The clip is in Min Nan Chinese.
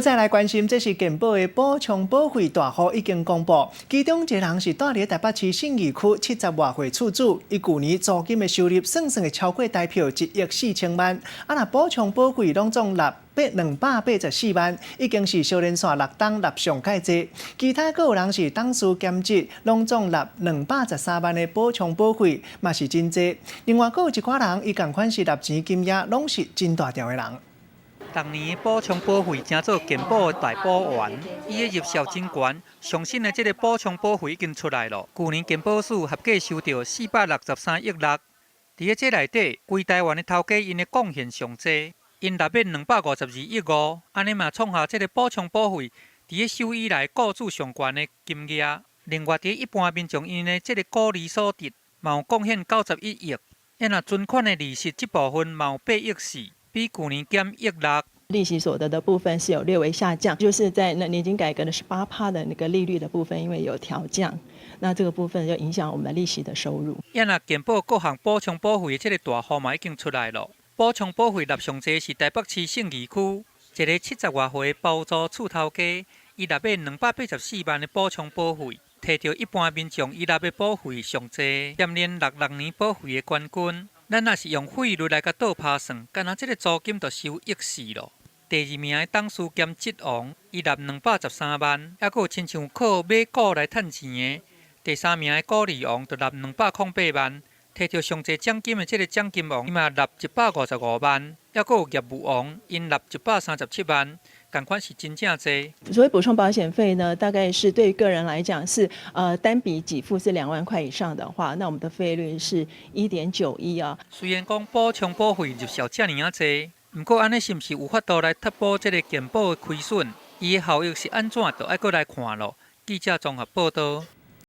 再來關心，這是健保的補充保費大戶已經公布，其中一個人是蹛佇台北市信義區70外歲厝主，伊舊年租金的收入算算會超過台票1億4千萬，啊若補充保費攏總納284萬，已經是相連紲6冬納上蓋濟。其他閣有人是董事兼職，攏總納213萬的補充保費，嘛是真濟。另外閣有一寡人，伊仝款是納錢金額，攏是真大條的人。逐年補充保費成做健保的大補丸，伊的入數真懸。上新的這个補充保費已經出來囉。舊年健保署合計收著463億6。佇咧這內底，規台灣的頭家𪜶的貢獻上濟，𪜶納免252億5，按呢嘛創下這个補充保費佇咧收以來雇主上懸的金額。另外，佇一般民眾𪜶的這个股利所得，嘛有貢獻91億。啊若存款的利息這部分嘛有8億4，比舊年減億6。利息所得的部分是有略微下降，就是在那年金改革的18趴的那個利率的部分，因為有調降，那這個部分就影響我們利息的收入。啊若健保各項補充保費的這个大戶嘛已經出來囉，補充保費納上濟是台北市信義區一个70外歲的包租厝頭家，伊納免284萬的補充保費，提著一般民眾伊納的保費上濟，兼任66年保費的冠軍。咱若是用費率來共倒拍算，干焦這个租金就收億四囉。第二名的董事兼職王，伊納213萬，猶閣有親像靠買股來趁錢的。第三名的股利王就納208萬，提著上濟獎金的這个獎金王，伊嘛納155萬，猶閣有業務王，𪜶納137萬，仝款是真正濟。所謂補充保險費呢，大概是對於個人來講是，單筆給付是2萬塊以上的話，那我們的費率是1.91啊。雖然講補充保費入數遮爾仔濟，毋過按呢是毋是有法度來貼補這个健保的虧損？伊的效益是按怎，就愛閣來看囉。記者綜合報導。